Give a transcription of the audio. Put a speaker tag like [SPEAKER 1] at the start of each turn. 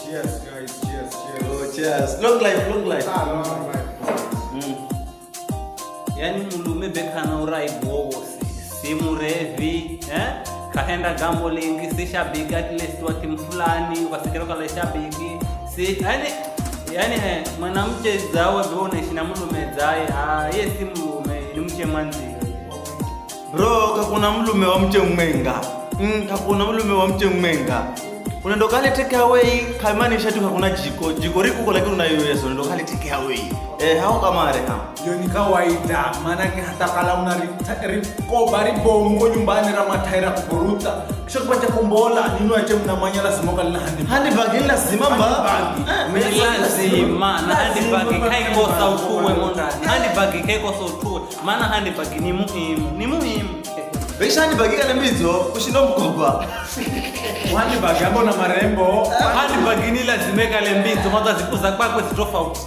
[SPEAKER 1] Cheers guys, cheers, cheers.
[SPEAKER 2] Oh, cheers. Long life, long life.
[SPEAKER 1] Ah, long life.
[SPEAKER 3] Yani mulume bekhana uraibu wowosi si murevi, eh? Kahenda gambling, si shabiki at least wa timu fulani ukasikira kala shabiki si yani yani mwanamche zawe be unaishi na mulume zaye, ah, ye si mulume, ni mche mwanzio.
[SPEAKER 2] Bro, kakuna mlume wa mche mwenga. Kakuna mlume wa mche mwenga. Unaenda kale take away, kaimanisha tu hakuna jiko. Jiko riko lakini unayo yeso, unaenda kale take away. Eh, hao kamare ha.
[SPEAKER 1] Hiyo ni kawaida, maanake hata kala una rikoba ribongo nyumbani ra mataira kuburuta kisha kupacha kumbola nino ache mnamanya lazima kalina handbag.
[SPEAKER 2] Handbag ni lazima mba.
[SPEAKER 1] Handbag.
[SPEAKER 2] Eh,
[SPEAKER 3] Ni lazima na handbag kaikosa utuwe mondani, handbag kaikosa utuwe, maana handbag ni muhimu, ni muhimu.
[SPEAKER 2] Beisha handbag kale mbizo kushinda mkoba.
[SPEAKER 1] Handbag yabo na marembo.
[SPEAKER 3] Handbag ni lazima ikale mbizo maza zikuza kwakwe zitofauti.